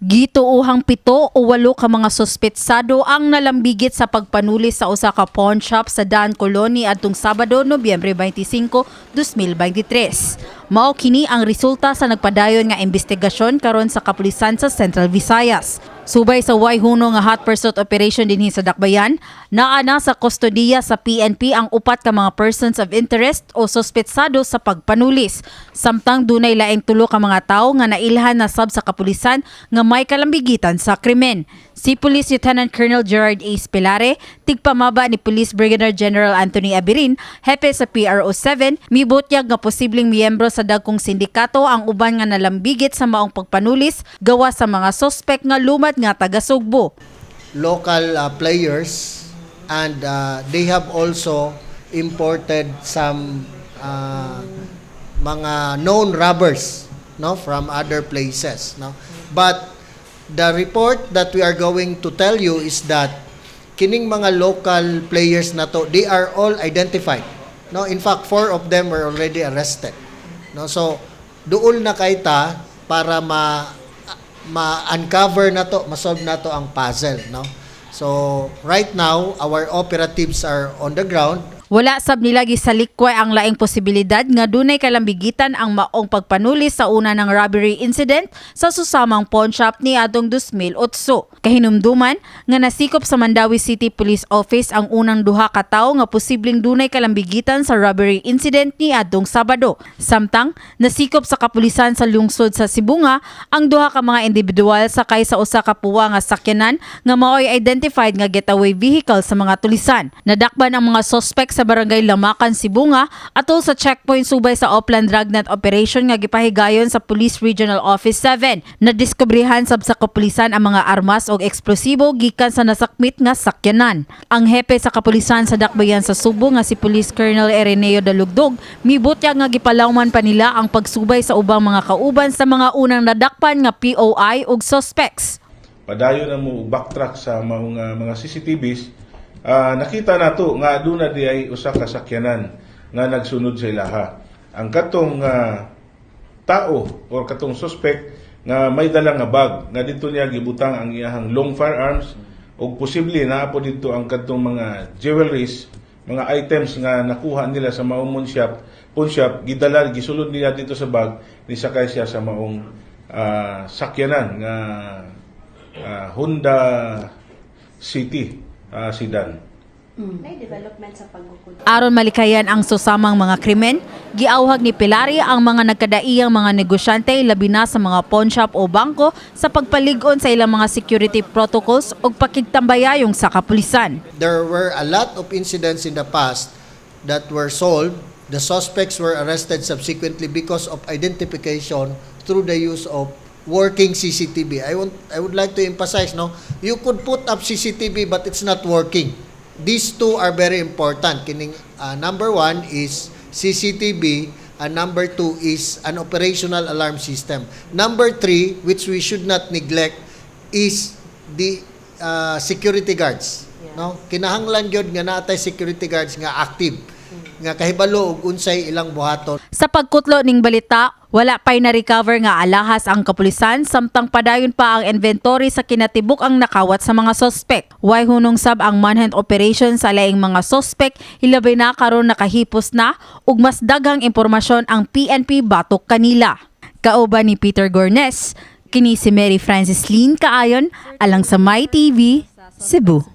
Gituohang 7 o 8 ka mga suspetsado ang nalambigit sa pagpanulis sa usa ka pawn shop sa Daan Colony adtong Sabado, Nobyembre 25, 2023. Mao kini ang resulta sa nagpadayon nga investigasyon karon sa kapulisan sa Central Visayas. Subay sa way hunong nga hot pursuit operation dinhi sa Dakbayan, naa na sa kustodiya sa PNP ang upat ka mga persons of interest o suspetsado sa pagpanulis. Samtang dunay laing tulo ka mga tawo nga nailhan na sab sa kapulisan nga may kalambigitan sa krimen. Si Police Lieutenant Colonel Gerard A. Spilare, tigpamaba ni Police Brigadier General Anthony Aberin, hepe sa PRO 7, mibutyag nga posibleng miyembro sa dagkong sindikato ang uban nga nalambigit sa maong pagpanulis gawa sa mga sospek nga lumad nga taga Sugbo. Local players and they have also imported some mga known robbers, no, from other places, no? But the report that we are going to tell you is that kining mga local players na to, they are all identified, no? In fact, four of them were already arrested, no? So duol na kay ta para ma ma-uncover na to, ma-solve na to ang puzzle, no? So, right now, our operatives are on the ground. Wala sab nila gisalikway ang laing posibilidad nga dunay kalambigitan ang maong pagpanulis sa una ng robbery incident sa susamang pawn shop ni adtong 2008. Kahinumduman nga nasikop sa Mandaue City Police Office ang unang duha ka tawo nga posibleng dunay kalambigitan sa robbery incident ni adtong Sabado. Samtang nasikop sa kapulisan sa lungsod sa Sibonga ang duha ka mga individual sakay sa usa ka puwa nga sakyanan nga maoy identified nga getaway vehicle sa mga tulisan. Nadakpan ang mga suspect sa Barangay Lamakan, Sibonga, atol sa checkpoint subay sa Oplan Dragnet operation nga gipahigayon sa Police Regional Office 7. Nadiskobrehan sab sa kapulisan ang mga armas og eksplosibo gikan sa nasakmit nga sakyanan. Ang hepe sa kapulisan sa Dakbayan sa Sugbo nga si Police Colonel Ireneo Dalugdog mibutyag nga gipalawman pa nila ang pagsubay sa ubang mga kauban sa mga unang nadakpan nga POI ug suspects. Padayon na mo backtrack sa mga CCTVs, nakita nato nga aduna di ay usa ka sakyanan nga nagsunod sa ilaha. Ang katong tao or katong suspect nga may dala nga bag nga dito niya gibutang ang iyahang long firearms ug posible naa po dito ang katong mga jewelries, mga items nga nakuha nila sa maong pawn shop, gidala, gisulod nila dito sa bag, nisakay siya sa maong sakyanan nga Honda City sedan. May development sa pagbukod. Aron malikayan ang susamang mga krimen, giawhag ni Pilari ang mga nagkadaiyang mga negosyante, labi na sa mga pawn shop o bangko, sa pagpalig-on sa ilang mga security protocols ug pakigtambayayong sa kapulisan. There were a lot of incidents in the past that were solved. The suspects were arrested subsequently because of identification through the use of working CCTV. I would like to emphasize, no, you could put up CCTV but it's not working. These two are very important. Kining number one is CCTV and number two is an operational alarm system. Number three, which we should not neglect, is the security guards. No? Kinahanglan gyud nga naa tay security guards nga active nga kahibalo og unsay ilang buhaton. Sa pagkutlo ning balita, wala pa'y na-recover nga alahas ang kapulisan samtang padayon pa ang inventory sa kinatibuk-ang nakawat sa mga sospek. Way hunong sab ang manhunt operation sa laing mga sospek, hilabay na karon nakahipos na ug mas daghang impormasyon ang PNP batok kanila. Kauban ni Peter Gornes, kini si Mary Francis Lynn Kaayon, alang sa My TV, Cebu.